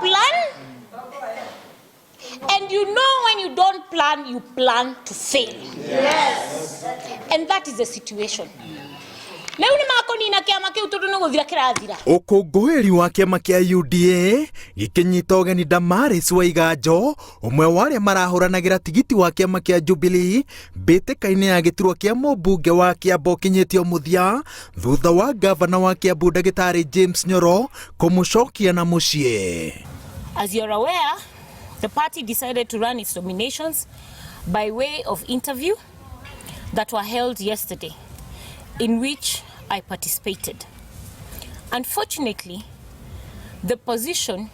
plan. And you know when you don't plan, you plan to fail. Yes. And that is the situation. Rĩu nĩ makũnina kĩama kĩu tondũ nĩ gũthira kĩrathira. Ũkũngũĩri wa kĩama kĩa UDA gĩkĩnyita ũgeni Damaris Waiganjo, ũmwe wa arĩa marahũranagĩra tigiti wa kĩama kĩa Jubilee mbĩtĩka-inĩ ya gĩturwa kĩa mũmbunge wa Kiambu ũkinyĩtio mũthia thutha wa ngavana wa Kiambu Ndagĩtarĩ James Nyoro kũmũcokia na mũciĩ. As you're aware, the party decided to run its nominations by way of interview that were held yesterday, in which I participated. Unfortunately, the position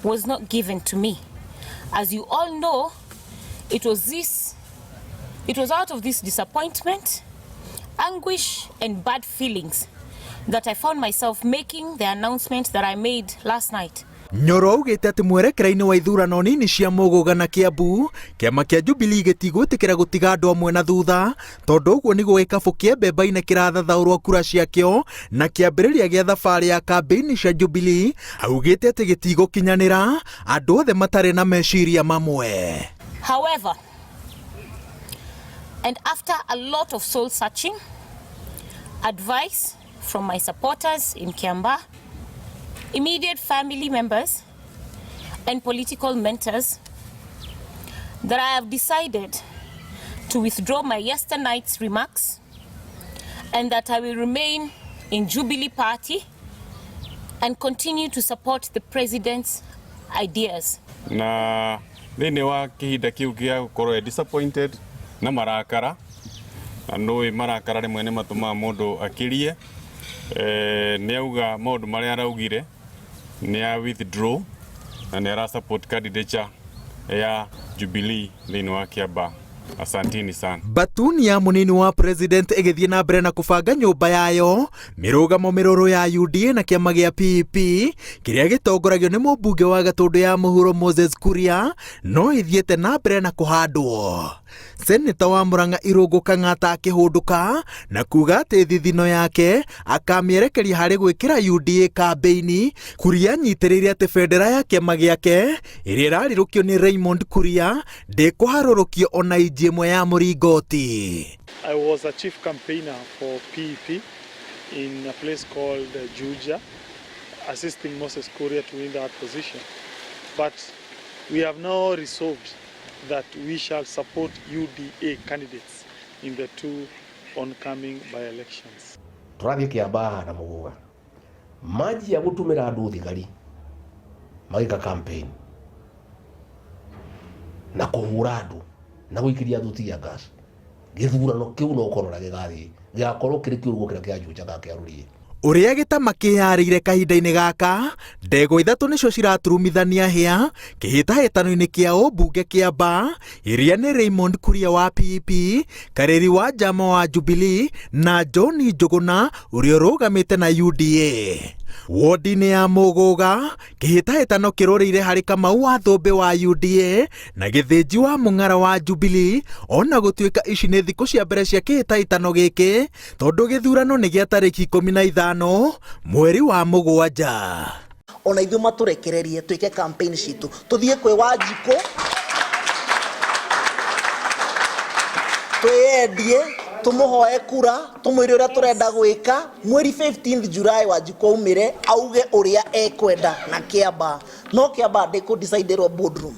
was not given to me. As you all know, it was out of this disappointment, anguish, and bad feelings that I found myself making the announcement that I made last night. Nyoro augĩte atĩ mwerekera-inĩ wa ithurano nini cia Mũgũga na Kiambu, kĩama kĩa Jubilee gĩtigwĩtĩkĩra gũtiga andũ amwe na thutha, tondũ ũguo nĩguo gĩkabũ kĩa mbemba-inĩ kĩrathathaũrwo kura ciakĩo na kĩambĩrĩria gĩa thabarĩ ya kambĩini cia Jubilee. Augĩte atĩ gĩtigũkinyanĩra andũ othe matarĩ na meciria mamwe. However, and after a lot of soul searching, advice from my supporters in Kiambaa, immediate family members, and political mentors, that I have decided to withdraw my yesternight's remarks and that I will remain in Jubilee Party and continue to support the president's ideas. Na thĩinĩ wa kĩhinda kĩu gĩa gũkorwo e disappointed na marakara, na nũĩ marakara rĩmwe nĩ matũmaga mũndũ akĩrie, nĩ auga maũndũ marĩa araugire nĩ a withdraw na nĩ ara support candidature ya Jubilee thĩinĩ wa Kiambaa. Asanteni sana. Batuni ya mũnini wa president ĩgĩthiĩ na mbere na kũbanga nyũmba yayo mĩrũgamo mĩrũrũ ya UDA na kĩama gĩa PEP kĩrĩa gĩtongoragio nĩ mũmbunge wa Gatũndũ ya mũhuro Moses Kuria no ĩthiĩte na mbere na kũhandwo. Seneta wa Murang'a Irũngũ Kang'ata akĩhũndũka na kuga atĩ thithino yake akamĩerekeria harĩ gwĩkĩra UDA kambĩini. Kuria anyitĩrĩire atĩ bendera ya kĩama gĩake ĩrĩa ĩrarirũkio nĩ Raymond Kuria ndĩkũharũrũkio ona inji ĩmwe ya mũringoti. I was a chief campaigner for PEP in a place called Juja, assisting Moses Kuria to win that position. But we have now resolved that we shall support UDA candidates in the two oncoming by-elections. Tũrathiĩ Kiambaa na Mũgũga manjia gũtũmĩra andũ thigari magĩka campaign na kũhũra andũ na gũikĩria andũ tear gas, gĩthurano kĩu no ũkorwo ũrĩa gĩgathiĩ gĩgakorwo kĩrĩ kĩũru gũkĩra kĩa Juja kana kĩa Rũriĩ. Ũrĩa gĩtama kĩharĩire kahinda-inĩ gaka, ndegwa ithatũ nĩcio ciraturumithania hĩa kĩhĩtahĩtano-inĩ kĩa ũmbunge Kĩambaa, iria nĩ Raymond Kuria wa PEP, Karĩri wa Njama wa Jubilee na John Njũgũna ũrĩa ũrũgamĩte na UDA. Wodi-inĩ ya Mũgũga, kĩhĩtahĩtano kĩrũrĩire harĩ Kamau wa Thũmbĩ wa UDA na Gĩthĩnji wa Mũng'ara wa Jubilee, ona gũtuĩka ici nĩ thikũ cia mbere cia kĩhĩtahĩtano gĩkĩ, tondũ gĩthurano nĩ gĩa tarĩki 15 mweri wa mũgwanja. Ona ithuĩ matũrekererie twĩke campaign citũ, tũthiĩ kwĩ Wanjikũ twĩyendie, tũmũhoe kura, tũmwĩre ũrĩa tũrenda gwĩka. Mweri 15th July Wanjikũ aumĩre auge ũrĩa ekwenda na Kiambaa. No Kiambaa ndĩkũ decide-rwo boardroom.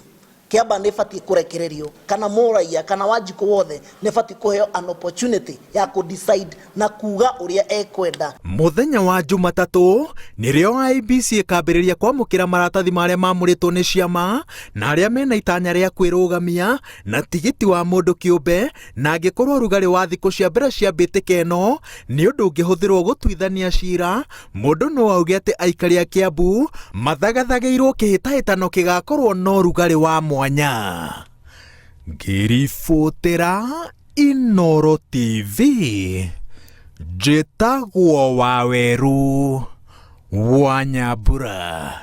Kiambaa nĩ ĩbatiĩ kũrekererio, kana mũraia kana Wanjikũ wothe nĩ ĩbatiĩ kũheo an opportunity ya kũ decide na kuga ũrĩa ekwenda. Mũthenya wa Jumatatũ nĩrĩo IEBC ĩkambĩrĩria kwamũkĩra maratathi marĩa mamũrĩtwo nĩ ciama na arĩa mena itanya rĩa kwĩrũgamia na tigiti wa mũndũ kĩũmbe, na angĩkorwo ũrugarĩ wa thikũ cia mbere cia mbĩtĩka ĩno nĩ ũndũ ũngĩhũthĩrwo gũtuithania cira, mũndũ no auge atĩ aikari a Kiambu mathagathagĩirwo kĩhĩtahĩtano kĩgakorwo na ũrugarĩ wa mwanya. Ngĩribotera Inooro TV, njĩtagwo Waweru wa Nyambura.